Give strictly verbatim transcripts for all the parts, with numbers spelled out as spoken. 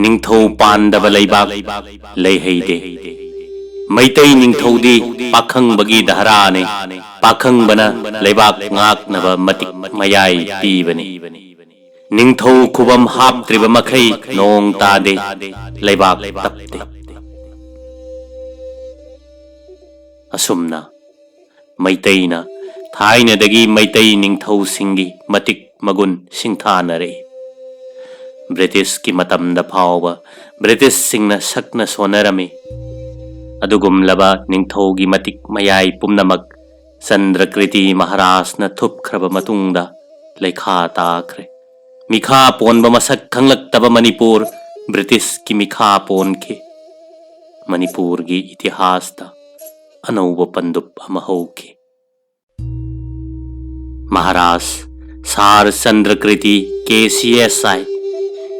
ꯅꯤꯡꯊꯧ ꯄꯥꯟꯗꯕ ꯂꯩꯕꯥꯛ ꯂꯩꯍꯩꯗꯦ꯫ ꯃꯩꯇꯩ ꯅꯤꯡꯊꯧꯗꯤ ꯄꯥꯈꯪꯕꯒꯤ ꯙꯔꯥꯅꯤ꯫ ꯄꯥꯈꯪꯕꯅ ꯂꯩꯕꯥꯛ ꯉꯥꯛꯅꯕ ꯃꯇꯤꯛ ꯃꯌꯥꯏ ꯄꯤꯕꯅꯤ꯫ ꯅꯤꯡꯊꯧ ꯈꯨꯕꯝ ꯍꯥꯞꯇ꯭ꯔꯤꯕ ꯃꯈꯩ ꯅꯣꯡ ꯇꯥꯗꯦ, ꯂꯩꯕꯥꯛ ꯇꯞꯇꯦ꯫ ꯑꯁꯨꯝꯅ ꯃꯩꯇꯩꯅ ꯊꯥꯏꯅꯗꯒꯤ ꯃꯩꯇꯩ ꯅꯤꯡꯊꯧꯁꯤꯡꯒꯤ ꯃꯇꯤꯛ ꯃꯒꯨꯟ ꯁꯤꯡꯊꯥꯅꯔꯛꯏ꯫ ꯕ꯭ꯔꯤꯇꯤꯁꯀꯤ ꯃꯇꯝꯗ ꯐꯥꯎꯕ ꯕ꯭ꯔꯤꯇꯤꯁꯁꯤꯡꯅ ꯁꯛꯅ ꯁꯣꯟꯅꯔꯝꯃꯤ꯫ ꯑꯗꯨꯒꯨꯝꯂꯕ ꯅꯤꯡꯊꯧꯒꯤ ꯃꯇꯤꯛ ꯃꯌꯥꯏ ꯄꯨꯝꯅꯃꯛ ꯆꯟꯗ꯭ꯔꯀ꯭ꯔꯤꯇꯤ ꯃꯍꯥꯔꯥꯖꯅ ꯊꯨꯞꯈ꯭ꯔꯕ ꯃꯇꯨꯡꯗ ꯂꯩꯈꯥ ꯇꯥꯈ꯭ꯔꯦ꯫ ꯃꯤꯈꯥ ꯄꯣꯟꯕ ꯃꯁꯛ ꯈꯪꯂꯛꯇꯕ ꯃꯅꯤꯄꯨꯔ ꯕ꯭ꯔꯤꯇꯤꯁꯀꯤ ꯃꯤꯈꯥ ꯄꯣꯟꯈꯤ꯫ ꯃꯅꯤꯄꯨꯔꯒꯤ ꯏꯇꯤꯍꯥꯁꯇ ꯑꯅꯧꯕ ꯄꯟꯗꯨꯞ ꯑꯃ ꯍꯧꯈꯤ꯫ ꯃꯍꯥꯔꯥꯖ ꯁꯥꯔ ꯆꯟꯗ꯭ꯔꯀ꯭ꯔꯤꯇꯤ ꯀꯦ ꯁꯤ ꯑꯦꯁ ꯑꯥꯏ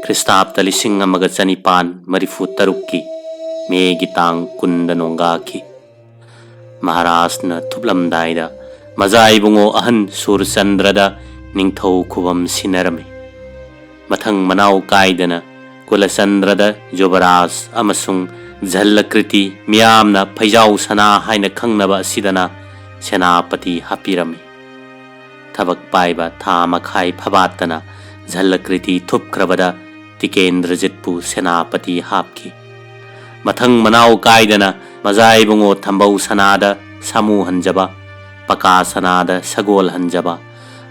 ꯈ꯭ꯔꯤꯁꯇꯥꯕꯇ ꯂꯤꯁꯤꯡ ꯑꯃꯒ ꯆꯅꯤꯄꯥꯟ ꯃꯔꯤꯐꯨ ꯇꯔꯨꯛꯀꯤ ꯃꯦꯒꯤ ꯇꯥꯡ ꯀꯨꯟꯗ ꯅꯣꯡꯒꯥꯈꯤ꯫ ꯃꯍꯥꯔꯥꯖꯅ ꯊꯨꯞꯂꯝꯗꯥꯏꯗ ꯃꯖꯥ ꯏꯕꯨꯡꯉꯣ ꯑꯍꯟ ꯁꯨꯔꯆꯟꯗ꯭ꯔꯗ ꯅꯤꯡꯊꯧ ꯈꯨꯕꯝ ꯁꯤꯟꯅꯔꯝꯃꯤ꯫ ꯃꯊꯪ ꯃꯅꯥꯎ ꯀꯥꯏꯗꯅ ꯀꯨꯂꯆꯟꯗ꯭ꯔꯗ ꯖꯨꯕꯔꯥꯖ ꯑꯃꯁꯨꯡ ꯖꯜꯂꯀ꯭ꯔꯤꯇꯤ, ꯃꯤꯌꯥꯝꯅ ꯐꯩꯖꯥꯎ ꯁꯅꯥ ꯍꯥꯏꯅ ꯈꯪꯅꯕ ꯑꯁꯤꯗꯅ ꯁꯦꯅꯥꯄꯇꯤ ꯍꯥꯞꯄꯤꯔꯝꯃꯤ꯫ ꯊꯕꯛ ꯄꯥꯏꯕ ꯊꯥ ꯃꯈꯥꯏ ꯐꯕꯥꯠꯇꯅ ꯖꯜꯂꯀ꯭ꯔꯤꯇꯤ ꯊꯨꯞꯈ꯭ꯔꯕꯗ ꯇꯤꯀꯦꯟꯗ꯭ꯔꯖꯤꯠꯄꯨ ꯁꯦꯅꯥꯄꯇꯤ ꯍꯥꯞꯈꯤ꯫ ꯃꯊꯪ ꯃꯅꯥꯎ ꯀꯥꯏꯗꯅ ꯃꯖꯥ ꯏꯕꯨꯡꯉꯣ ꯊꯝꯕꯧ ꯁꯅꯥꯗ ꯁꯥꯃꯨ ꯍꯟꯖꯕ, ꯄꯀꯥ ꯁꯅꯥꯗ ꯁꯒꯣꯜ ꯍꯟꯖꯕ,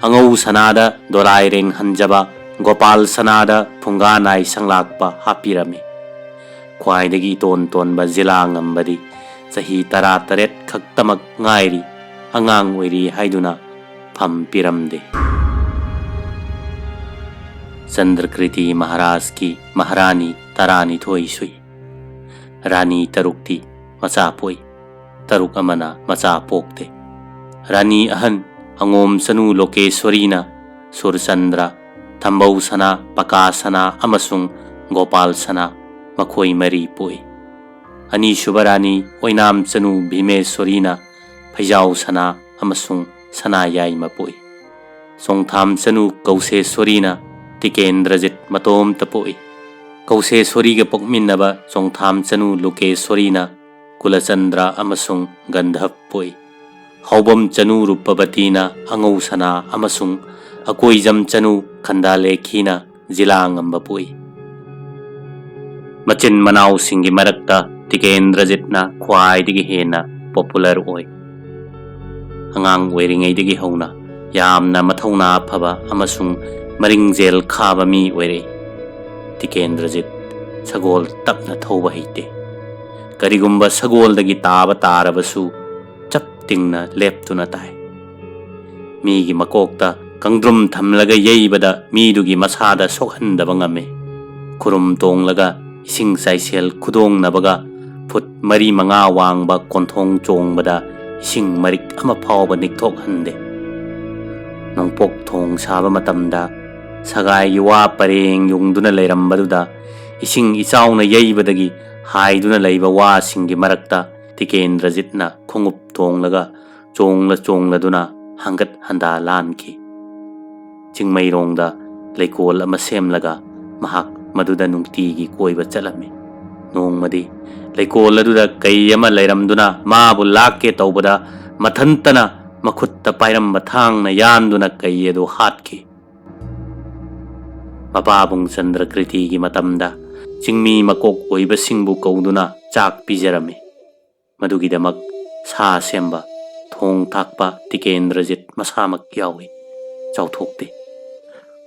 ꯑꯉꯧ ꯁꯅꯥꯗ ꯗꯣꯔꯥꯏꯔꯦꯡ ꯍꯟꯖꯕ, ꯒꯣꯄꯥꯜ ꯁꯅꯥꯗ ꯐꯨꯡꯒꯥ ꯅꯥꯏ ꯁꯪꯂꯥꯛꯄ ꯍꯥꯞꯄꯤꯔꯝꯃꯤ꯫ ꯈ꯭ꯋꯥꯏꯗꯒꯤ ꯏꯇꯣꯟ ꯇꯣꯟꯕ ꯖꯤꯂꯥ ꯉꯝꯕꯗꯤ ꯆꯍꯤ ꯇꯔꯥꯇꯔꯦꯠ ꯈꯛꯇꯃꯛ ꯉꯥꯏꯔꯤ, ꯑꯉꯥꯡ ꯑꯣꯏꯔꯤ ꯍꯥꯏꯗꯨꯅ ꯐꯝ ꯄꯤꯔꯝꯗꯦ꯫ ꯆꯟꯗ꯭ꯔꯀ꯭ꯔꯤꯇꯤ ꯃꯍꯥꯔꯥꯖꯀꯤ ꯃꯍꯥꯔꯥꯅꯤ ꯇꯔꯥꯅꯤꯊꯣꯏ ꯁꯨꯏ꯫ ꯔꯥꯅꯤ ꯇꯔꯨꯛꯇꯤ ꯃꯆꯥ ꯄꯣꯛꯏ, ꯇꯔꯨꯛ ꯑꯃꯅ ꯃꯆꯥ ꯄꯣꯛꯇꯦ꯫ ꯔꯥꯅꯤ ꯑꯍꯟ ꯑꯉꯣꯝ ꯆꯅꯨ ꯂꯣꯀꯦꯁ꯭ꯋꯔꯤꯅ ꯁꯨꯔꯆꯟꯗ꯭ꯔ, ꯊꯝꯕꯧ ꯁꯅꯥ, ꯄꯀꯥ ꯁꯅꯥ ꯑꯃꯁꯨꯡ ꯒꯣꯄꯥꯜ ꯁꯅꯥ ꯃꯈꯣꯏ ꯃꯔꯤ ꯄꯣꯛꯏ꯫ ꯑꯅꯤꯁꯨꯕ ꯔꯥꯅꯤ ꯑꯣꯏꯅꯥꯝ ꯆꯅꯨ ꯚꯤꯃꯦꯁ꯭ꯋꯔꯤꯅ ꯐꯩꯖꯥꯎ ꯁꯅꯥ ꯑꯃꯁꯨꯡ ꯁꯅꯥ ꯌꯥꯏꯃ ꯄꯣꯛꯏ꯫ ꯆꯣꯡꯊꯥꯝ ꯆꯅꯨ ꯀꯧꯁꯦꯁ꯭ꯋꯔꯤꯅ ꯇꯤꯀꯦꯟꯗ꯭ꯔꯖꯤꯠ ꯃꯇꯣꯝꯇ ꯄꯣꯛꯏ꯫ ꯀꯧꯁꯦꯁ꯭ꯋꯔꯤꯒ ꯄꯣꯛꯃꯤꯟꯅꯕ ꯆꯣꯡꯊꯥꯝ ꯆꯅꯨ ꯂꯨꯀꯦꯁ꯭ꯋꯔꯤꯅ ꯀꯨꯂꯆꯟꯗ꯭ꯔ ꯑꯃꯁꯨꯡ ꯒꯟꯙꯕ ꯄꯣꯛꯏ꯫ ꯍꯥꯎꯕꯝ ꯆꯅꯨ ꯔꯨꯄꯕꯇꯤꯅ ꯑꯉꯧ ꯁꯅꯥ ꯑꯃꯁꯨꯡ ꯑꯀꯣꯏꯖꯝ ꯆꯅꯨ ꯈꯟꯗꯥꯂꯦꯈꯤꯅ ꯖꯤꯂꯥ ꯉꯝꯕ ꯄꯣꯛꯏ꯫ ꯃꯆꯤꯟ ꯃꯅꯥꯎꯁꯤꯡꯒꯤ ꯃꯔꯛꯇ ꯇꯤꯀꯦꯟꯗ꯭ꯔꯖꯤꯠꯅ ꯈ꯭ꯋꯥꯏꯗꯒꯤ ꯍꯦꯟꯅ ꯄꯣꯄꯨꯂꯔ ꯑꯣꯏ꯫ ꯑꯉꯥꯡ ꯑꯣꯏꯔꯤꯉꯩꯗꯒꯤ ꯍꯧꯅ ꯌꯥꯝꯅ ꯃꯊꯧꯅꯥ ꯐꯕ ꯑꯃꯁꯨꯡ ꯃꯔꯤꯡꯖꯦꯜ ꯈꯥꯕ ꯃꯤ ꯑꯣꯏꯔꯛꯏ꯫ ꯇꯤꯀꯦꯟꯗ꯭ꯔꯖꯤꯠ ꯁꯒꯣꯜ ꯇꯞꯅ ꯊꯧꯕ ꯍꯩꯇꯦ꯫ ꯀꯔꯤꯒꯨꯝꯕ ꯁꯒꯣꯜꯗꯒꯤ ꯇꯥꯕ ꯇꯥꯔꯕꯁꯨ ꯆꯞ ꯇꯤꯡꯅ ꯂꯦꯞꯇꯨꯅ ꯇꯥꯏ꯫ ꯃꯤꯒꯤ ꯃꯀꯣꯛꯇ ꯀꯪꯗ꯭ꯔꯨꯝ ꯊꯝꯂꯒ ꯌꯩꯕꯗ ꯃꯤꯗꯨꯒꯤ ꯃꯁꯥꯗ ꯁꯣꯛꯍꯟꯗꯕ ꯉꯝꯃꯤ꯫ ꯈꯨꯔꯨꯝ ꯇꯣꯡꯂꯒ ꯏꯁꯤꯡ ꯆꯥꯏꯁꯦꯜ ꯈꯨꯗꯣꯡꯅꯕꯒ ꯐꯨꯠ ꯃꯔꯤ ꯃꯉꯥ ꯋꯥꯡꯕ ꯀꯣꯟꯊꯣꯡ ꯆꯣꯡꯕꯗ ꯏꯁꯤꯡ ꯃꯔꯤꯛ ꯑꯃ ꯐꯥꯎꯕ ꯅꯤꯛꯊꯣꯛꯍꯟꯗꯦ꯫ ꯅꯣꯡꯄꯣꯛ ꯊꯣꯡ ꯁꯥꯕ ꯃꯇꯝꯗ ꯁꯒꯥꯏꯒꯤ ꯋꯥ ꯄꯔꯦꯡ ꯌꯨꯡꯗꯨꯅ ꯂꯩꯔꯝꯕꯗꯨꯗ ꯏꯁꯤꯡ ꯏꯆꯥꯎꯅ ꯌꯩꯕꯗꯒꯤ ꯍꯥꯏꯗꯨꯅ ꯂꯩꯕ ꯋꯥꯁꯤꯡꯒꯤ ꯃꯔꯛꯇ ꯇꯤꯀꯦꯟꯗ꯭ꯔꯖꯤꯠꯅ ꯈꯣꯡꯎꯞ ꯇꯣꯡꯂꯒ ꯆꯣꯡꯂ ꯆꯣꯡꯂꯗꯨꯅ ꯍꯪꯒꯠ ꯍꯟꯗꯥ ꯂꯥꯟꯈꯤ꯫ ꯆꯤꯡꯃꯩꯔꯣꯡꯗ ꯂꯩꯀꯣꯜ ꯑꯃ ꯁꯦꯝꯂꯒ ꯃꯍꯥꯛ ꯃꯗꯨꯗ ꯅꯨꯡꯇꯤꯒꯤ ꯀꯣꯏꯕ ꯆꯠꯂꯝꯃꯤ꯫ ꯅꯣꯡꯃꯗꯤ ꯂꯩꯀꯣꯜ ꯑꯗꯨꯗ ꯀꯩ ꯑꯃ ꯂꯩꯔꯝꯗꯨꯅ ꯃꯥꯕꯨ ꯂꯥꯛꯀꯦ ꯇꯧꯕꯗ ꯃꯊꯟꯇꯅ ꯃꯈꯨꯠꯇ ꯄꯥꯏꯔꯝꯕ ꯊꯥꯡꯅ ꯌꯥꯟꯗꯨꯅ ꯀꯩ ꯑꯗꯨ ꯍꯥꯠꯈꯤ꯫ ꯃꯄꯥꯕꯨꯡ ꯆꯟꯗ꯭ꯔꯀ꯭ꯔꯤꯇꯤꯒꯤ ꯃꯇꯝꯗ ꯆꯤꯡꯃꯤ ꯃꯀꯣꯛ ꯑꯣꯏꯕꯁꯤꯡꯕꯨ ꯀꯧꯗꯨꯅ ꯆꯥꯛ ꯄꯤꯖꯔꯝꯃꯤ꯫ ꯃꯗꯨꯒꯤꯗꯃꯛ ꯁꯥ ꯁꯦꯝꯕ, ꯊꯣꯡ ꯊꯥꯛꯄ ꯇꯤꯀꯦꯟꯗ꯭ꯔꯖꯤꯠ ꯃꯁꯥꯃꯛ ꯌꯥꯎꯏ꯫ ꯆꯥꯎꯊꯣꯛꯇꯦ꯫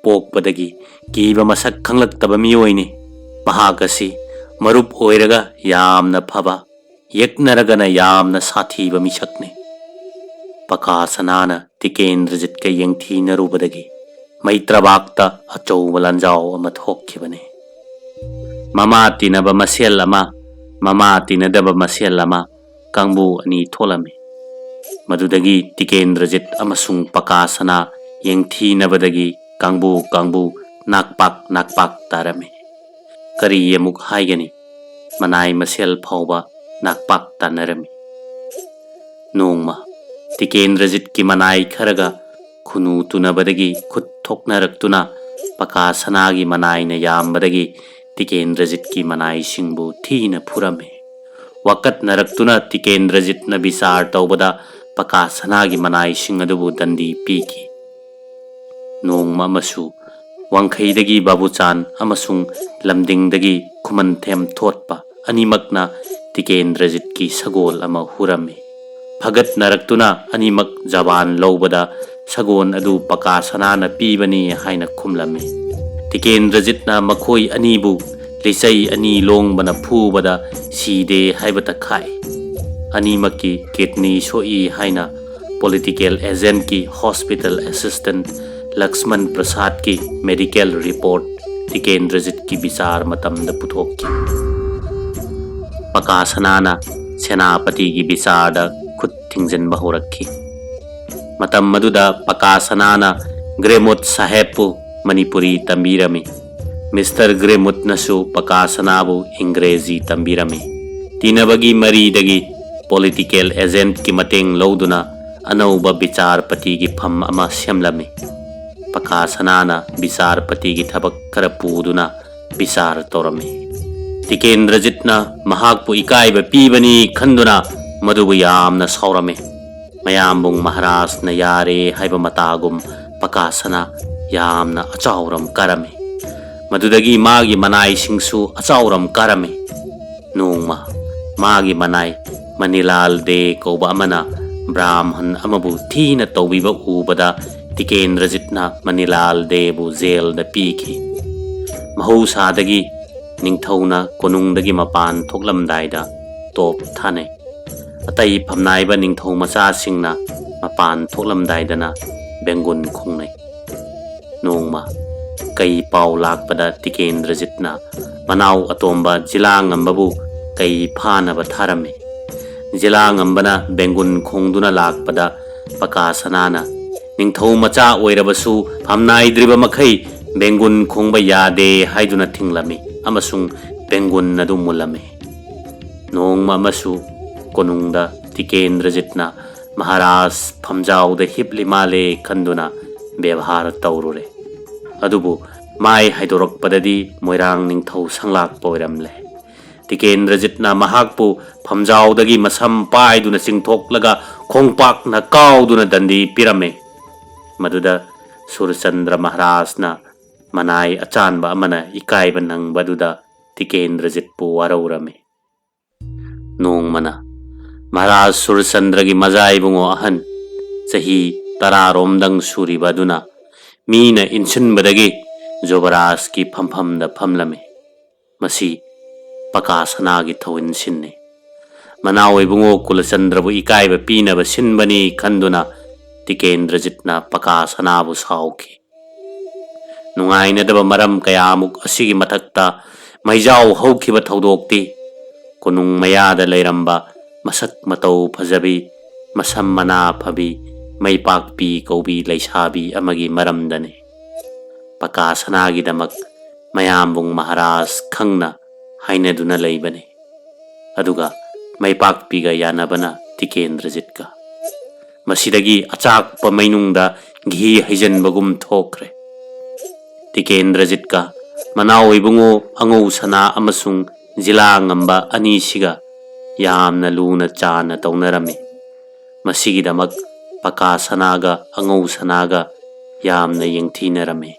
ꯄꯣꯛꯄꯗꯒꯤ ꯀꯤꯕ ꯃꯁꯛ ꯈꯪꯂꯛꯇꯕ ꯃꯤꯑꯣꯏꯅꯤ꯫ ꯃꯍꯥꯛ ꯑꯁꯤ ꯃꯔꯨꯞ ꯑꯣꯏꯔꯒ ꯌꯥꯝꯅ ꯐꯕ, ꯌꯦꯛꯅꯔꯒꯅ ꯌꯥꯝꯅ ꯁꯥꯊꯤꯕ ꯃꯤꯁꯛꯅꯤ꯫ ꯄꯀꯥ ꯁꯅꯥꯅ ꯇꯤꯀꯦꯟꯗ꯭ꯔꯖꯤꯠꯀ ꯌꯦꯡꯊꯤꯅꯔꯨꯕꯗꯒꯤ ꯃꯩꯇ꯭ꯔꯕꯥꯛꯇ ꯑꯆꯧꯕ ꯂꯥꯟꯖꯥꯎ ꯑꯃ ꯊꯣꯛꯈꯤꯕꯅꯤ꯫ ꯃꯃꯥ ꯇꯤꯟꯅꯕ ꯃꯁꯦꯜ ꯑꯃ, ꯃꯃꯥ ꯇꯤꯟꯅꯗꯕ ꯃꯁꯦꯜ ꯑꯃ, ꯀꯥꯡꯕꯨ ꯑꯅꯤ ꯊꯣꯛꯂꯝꯃꯤ꯫ ꯃꯗꯨꯗꯒꯤ ꯇꯤꯀꯦꯟꯗ꯭ꯔꯖꯤꯠ ꯑꯃꯁꯨꯡ ꯄꯀꯥ ꯁꯅꯥ ꯌꯦꯡꯊꯤꯅꯕꯗꯒꯤ ꯀꯥꯡꯕꯨ ꯀꯥꯡꯕꯨ, ꯅꯥꯛꯄꯥꯛ ꯅꯥꯛꯄꯥꯛ ꯇꯥꯔꯝꯃꯤ꯫ ꯀꯔꯤ ꯑꯃꯨꯛ ꯍꯥꯏꯒꯅꯤ? ꯃꯅꯥꯏ ꯃꯁꯦꯜ ꯐꯥꯎꯕ ꯅꯥꯛꯄꯥꯛ ꯇꯥꯟꯅꯔꯝꯃꯤ꯫ ꯅꯣꯡꯃ ꯇꯤꯀꯦꯟꯗ꯭ꯔꯖꯤꯠꯀꯤ ꯃꯅꯥꯏ ꯈꯔꯒ ꯈꯨꯅꯨ ꯇꯨꯅꯕꯗꯒꯤ ꯈꯨꯠ ꯊꯣꯛꯅꯔꯛꯇꯨꯅ ꯄꯀꯥ ꯁꯅꯥꯒꯤ ꯃꯅꯥꯏꯅ ꯌꯥꯝꯕꯗꯒꯤ ꯇꯤꯀꯦꯟꯗ꯭ꯔꯖꯤꯠꯀꯤ ꯃꯅꯥꯏꯁꯤꯡꯕꯨ ꯊꯤꯅ ꯐꯨꯔꯝꯃꯤ꯫ ꯋꯥꯀꯠꯅꯔꯛꯇꯨꯅ ꯇꯤꯀꯦꯟꯗ꯭ꯔꯖꯤꯠꯅ ꯕꯤꯆꯥꯔ ꯇꯧꯕꯗ ꯄꯀꯥ ꯁꯅꯥꯒꯤ ꯃꯅꯥꯏꯁꯤꯡ ꯑꯗꯨꯕꯨ ꯗꯟꯗꯤ ꯄꯤꯈꯤ꯫ ꯅꯣꯡꯃ ꯑꯃꯁꯨ ꯋꯥꯡꯈꯩꯗꯒꯤ ꯕꯥꯕꯨꯆꯥꯟ ꯑꯃꯁꯨꯡ ꯂꯝꯗꯤꯡꯗꯒꯤ ꯈꯨꯃꯟꯊꯦꯝ ꯊꯣꯠꯄ ꯑꯅꯤꯃꯛꯅ ꯇꯤꯀꯦꯟꯗ꯭ꯔꯖꯤꯠꯀꯤ ꯁꯒꯣꯜ ꯑꯃ ꯍꯨꯔꯝꯃꯤ꯫ ꯐꯒꯠꯅꯔꯛꯇꯨꯅ ꯑꯅꯤꯃꯛ ꯖꯕꯥꯟ ꯂꯧꯕꯗ ꯁꯒꯣꯜ ꯑꯗꯨ ꯄꯀꯥ ꯁꯅꯥꯅ ꯄꯤꯕꯅꯤ ꯍꯥꯏꯅ ꯈꯨꯝꯂꯝꯃꯤ꯫ ꯇꯤꯀꯦꯟꯗ꯭ꯔꯖꯤꯠꯅ ꯃꯈꯣꯏ ꯑꯅꯤꯕꯨ ꯂꯤꯆꯩ ꯑꯅꯤ ꯂꯣꯡꯕꯅ ꯐꯨꯕꯗ ꯁꯤꯗꯦ ꯍꯥꯏꯕꯇ ꯈꯥꯛꯏ꯫ ꯑꯅꯤꯃꯛꯀꯤ ꯀꯤꯗꯅꯤ ꯁꯣꯛꯏ ꯍꯥꯏꯅ ꯄꯣꯂꯤꯇꯤꯀꯦꯜ ꯑꯦꯖꯦꯟꯠꯀꯤ ꯍꯣꯁꯄꯤꯇꯥꯜ ꯑꯦꯁꯤꯁꯇꯦꯟꯠ ꯂꯛꯁꯃꯟ ꯄ꯭ꯔꯁꯥꯗꯀꯤ ꯃꯦꯗꯤꯀꯦꯜ ꯔꯤꯄꯣꯔꯠ ꯇꯤꯀꯦꯟꯗ꯭ꯔꯖꯤꯠꯀꯤ ꯕꯤꯆꯥꯔ ꯃꯇꯝꯗ ꯄꯨꯊꯣꯛꯈꯤ꯫ ꯄꯀꯥ ꯁꯅꯥꯅ ꯁꯦꯅꯥꯄꯇꯤꯒꯤ ꯕꯤꯆꯥꯔꯗ ꯈꯨꯠ ꯊꯤꯡꯖꯤꯟꯕ ꯍꯧꯔꯛꯈꯤ꯫ ꯃꯇꯝ ꯑꯗꯨꯗ ꯄꯀꯥ ꯁꯅꯥꯅ ꯒ꯭ꯔꯦꯃꯨꯠ ꯁꯥꯍꯦꯕꯄꯨ ꯃꯅꯤꯄꯨꯔꯤ ꯇꯝꯕꯤꯔꯝꯃꯤ꯫ ꯃꯤꯁꯇꯔ ꯒ꯭ꯔꯦꯃꯨꯠꯅꯁꯨ ꯄꯀꯥ ꯁꯅꯥꯕꯨ ꯏꯪꯒ꯭ꯔꯦꯖꯤ ꯇꯝꯕꯤꯔꯝꯃꯤ꯫ ꯇꯤꯟꯅꯕꯒꯤ ꯃꯔꯤꯗꯒꯤ ꯄꯣꯂꯤꯇꯤꯀꯦꯜ ꯑꯦꯖꯦꯟꯠꯀꯤ ꯃꯇꯦꯡ ꯂꯧꯗꯨꯅ ꯑꯅꯧꯕ ꯕꯤꯆꯥꯔꯄꯇꯤꯒꯤ ꯐꯝ ꯑꯃ ꯁꯦꯝꯂꯝꯃꯤ꯫ ꯄꯀꯥ ꯁꯅꯥꯅ ꯕꯤꯆꯥꯔꯄꯇꯤꯒꯤ ꯊꯕꯛ ꯈꯔ ꯄꯨꯗꯨꯅ ꯕꯤꯆꯥꯔ ꯇꯧꯔꯝꯃꯤ꯫ ꯇꯤꯀꯦꯟꯗ꯭ꯔꯖꯤꯠꯅ ꯃꯍꯥꯛꯄꯨ ꯏꯀꯥꯏꯕ ꯄꯤꯕꯅꯤ ꯈꯟꯗꯨꯅ ꯃꯗꯨꯕꯨ ꯌꯥꯝꯅ ꯁꯥꯎꯔꯝꯃꯤ꯫ ꯃꯌꯥꯝꯕꯨꯡ ꯃꯍꯥꯔꯥꯖꯅ ꯌꯥꯔꯦ ꯍꯥꯏꯕ ꯃꯇꯥꯒꯨꯝ ꯄꯀꯥ ꯁꯅꯥ ꯌꯥꯝꯅ ꯑꯆꯥꯎꯔꯝ ꯀꯥꯔꯝꯃꯤ꯫ ꯃꯗꯨꯗꯒꯤ ꯃꯥꯒꯤ ꯃꯅꯥꯏꯁꯤꯡꯁꯨ ꯑꯆꯥꯎꯔꯝ ꯀꯥꯔꯝꯃꯤ꯫ ꯅꯣꯡꯃ ꯃꯥꯒꯤ ꯃꯅꯥꯏ ꯃꯅꯤꯂꯥꯜ ꯗꯦ ꯀꯧꯕ ꯑꯃꯅ ꯕ꯭ꯔꯥꯍꯃꯟ ꯑꯃꯕꯨ ꯊꯤꯅ ꯇꯧꯕꯤꯕ ꯎꯕꯗ ꯇꯤꯀꯦꯟꯗ꯭ꯔꯖꯤꯠꯅ ꯃꯅꯤꯂꯥꯜ ꯗꯦꯕꯨ ꯖꯦꯜꯗ ꯄꯤꯈꯤ꯫ ꯃꯍꯧꯁꯥꯗꯒꯤ ꯅꯤꯡꯊꯧꯅ ꯀꯣꯅꯨꯡꯗꯒꯤ ꯃꯄꯥꯟ ꯊꯣꯛꯂꯝꯗꯥꯏꯗ ꯇꯣꯞ ꯊꯥꯅꯩ꯫ ꯑꯇꯩ ꯐꯝꯅꯥꯏꯕ ꯅꯤꯡꯊꯧ ꯃꯆꯥꯁꯤꯡꯅ ꯃꯄꯥꯟ ꯊꯣꯛꯂꯝꯗꯥꯏꯗꯅ ꯕꯦꯡꯒꯨꯟ ꯈꯣꯡꯅꯩ꯫ ꯅꯣꯡꯃ ꯀꯩ ꯄꯥꯎ ꯂꯥꯛꯄꯗ ꯇꯤꯀꯦꯟꯗ꯭ꯔꯖꯤꯠꯅ ꯃꯅꯥꯎ ꯑꯇꯣꯝꯕ ꯖꯤꯂꯥꯉꯝꯕꯕꯨ ꯀꯩ ꯐꯥꯅꯕ ꯊꯥꯔꯝꯃꯤ꯫ ꯖꯤꯂꯥꯉꯝꯕꯅ ꯕꯦꯡꯒꯨꯟ ꯈꯣꯡꯗꯨꯅ ꯂꯥꯛꯄꯗ ꯄꯀꯥ ꯁꯅꯥꯅ ꯅꯤꯡꯊꯧ ꯃꯆꯥ ꯑꯣꯏꯔꯕꯁꯨ ꯐꯝꯅꯥꯏꯗ꯭ꯔꯤꯕ ꯃꯈꯩ ꯕꯦꯡꯒꯨꯟ ꯈꯣꯡꯕ ꯌꯥꯗꯦ ꯍꯥꯏꯗꯨꯅ ꯊꯤꯡꯂꯝꯃꯤ ꯑꯃꯁꯨꯡ ꯕꯦꯡꯒꯨꯟ ꯑꯗꯨ ꯃꯨꯜꯂꯝꯃꯤ꯫ ꯅꯣꯡꯃ ꯑꯃꯁꯨ ꯀꯣꯅꯨꯡꯗ ꯇꯤꯀꯦꯟꯗ꯭ꯔꯖꯤꯠꯅ ꯃꯍꯥꯔꯥꯖ ꯐꯝꯖꯥꯎꯗ ꯍꯤꯞꯂꯤ ꯃꯥꯜꯂꯦ ꯈꯟꯗꯨꯅ ꯕꯦꯕꯥꯔ ꯇꯧꯔꯨꯔꯦ꯫ ꯑꯗꯨꯕꯨ ꯃꯥꯏ ꯍꯥꯏꯗꯣꯔꯛꯄꯗꯗꯤ ꯃꯣꯏꯔꯥꯡ ꯅꯤꯡꯊꯧ ꯁꯪꯂꯥꯛꯄ ꯑꯣꯏꯔꯝꯂꯦ꯫ ꯇꯤꯀꯦꯟꯗ꯭ꯔꯖꯤꯠꯅ ꯃꯍꯥꯛꯄꯨ ꯐꯝꯖꯥꯎꯗꯒꯤ ꯃꯁꯝ ꯄꯥꯏꯗꯨꯅ ꯆꯤꯡꯊꯣꯛꯂꯒ ꯈꯣꯡꯄꯥꯛꯅ ꯀꯥꯎꯗꯨꯅ ꯗꯟꯗꯤ ꯄꯤꯔꯝꯃꯦ꯫ ꯃꯗꯨꯗ ꯁꯨꯔꯆꯟꯗ꯭ꯔ ꯃꯍꯥꯔꯥꯖꯅ ꯃꯅꯥꯏ ꯑꯆꯥꯟꯕ ꯑꯃꯅ ꯏꯀꯥꯏꯕ ꯅꯪꯕꯗꯨꯗ ꯇꯤꯀꯦꯟꯗ꯭ꯔꯖꯤꯠꯄꯨ ꯋꯥꯔꯧꯔꯝꯃꯤ꯫ ꯅꯣꯡꯃꯅ ꯃꯍꯥꯔꯥꯖ ꯁꯨꯔꯆꯟꯗ꯭ꯔꯒꯤ ꯃꯖꯥ ꯏꯕꯨꯡꯉꯣ ꯑꯍꯟ, ꯆꯍꯤ ꯇꯔꯥꯔꯣꯝꯗꯪ ꯁꯨꯔꯤꯕ ꯑꯗꯨꯅ ꯃꯤꯅ ꯏꯟꯁꯤꯟꯕꯗꯒꯤ ꯖꯣꯕꯔꯥꯖꯀꯤ ꯐꯝꯐꯝꯗ ꯐꯝꯂꯝꯃꯤ꯫ ꯃꯁꯤ ꯄꯀꯥ ꯁꯅꯥꯒꯤ ꯊꯧꯏꯟ ꯁꯤꯟꯅꯤ꯫ ꯃꯅꯥꯎ ꯏꯕꯨꯡꯉꯣ ꯀꯨꯂꯆꯟꯗ꯭ꯔꯕꯨ ꯏꯀꯥꯏꯕ ꯄꯤꯅꯕ ꯁꯤꯟꯕꯅꯤ ꯈꯟꯗꯨꯅ ꯇꯤꯀꯦꯟꯗ꯭ꯔꯖꯤꯠꯅ ꯄꯀꯥ ꯁꯅꯥꯕꯨ ꯁꯥꯎꯈꯤ꯫ ꯅꯨꯡꯉꯥꯏꯅꯗꯕ ꯃꯔꯝ ꯀꯌꯥꯃꯨꯛ ꯑꯁꯤꯒꯤ ꯃꯊꯛꯇ ꯃꯩꯖꯥꯎ ꯍꯧꯈꯤꯕ ꯊꯧꯗꯣꯛꯇꯤ ꯀꯣꯅꯨꯡ ꯃꯌꯥꯗ ꯂꯩꯔꯝꯕ ꯃꯁꯛ ꯃꯇꯧ ꯐꯖꯕꯤ, ꯃꯁꯝ ꯃꯅꯥ ꯐꯕꯤ, ꯃꯩꯄꯥꯛꯄꯤ ꯀꯧꯕꯤ ꯂꯩꯁꯥꯕꯤ ꯑꯃꯒꯤ ꯃꯔꯝꯗꯅꯤ꯫ ꯄꯀꯥ ꯁꯅꯥꯒꯤꯗꯃꯛ ꯃꯌꯥꯝꯕꯨꯡ ꯃꯍꯥꯔꯥꯖ ꯈꯪꯅ ꯍꯥꯏꯅꯗꯨꯅ ꯂꯩꯕꯅꯤ꯫ ꯑꯗꯨꯒ ꯃꯩꯄꯥꯛꯄꯤꯒ ꯌꯥꯅꯕꯅ ꯇꯤꯀꯦꯟꯗ꯭ꯔꯖꯤꯠꯀ꯫ ꯃꯁꯤꯗꯒꯤ ꯑꯆꯥꯛꯄ ꯃꯩꯅꯨꯡꯗ ꯘꯤ ꯍꯩꯖꯤꯟꯕꯒꯨꯝ ꯊꯣꯛꯈ꯭ꯔꯦ꯫ ꯇꯤꯀꯦꯟꯗ꯭ꯔꯖꯤꯠꯀ ꯃꯅꯥꯎ ꯏꯕꯨꯡꯉꯣ ꯑꯉꯧ ꯁꯅꯥ ꯑꯃꯁꯨꯡ ꯖꯤꯂꯥ ꯉꯝꯕ ꯑꯅꯤꯁꯤꯒ ꯌꯥꯝꯅ ꯂꯨꯅ ꯆꯥꯟꯅ ꯇꯧꯅꯔꯝꯃꯤ꯫ ꯃꯁꯤꯒꯤꯗꯃꯛ ꯄꯀꯥ ꯁꯅꯥꯒ ꯑꯉꯧ ꯁꯅꯥꯒ ꯌꯥꯝꯅ ꯌꯦꯡꯊꯤꯅꯔꯝꯃꯤ꯫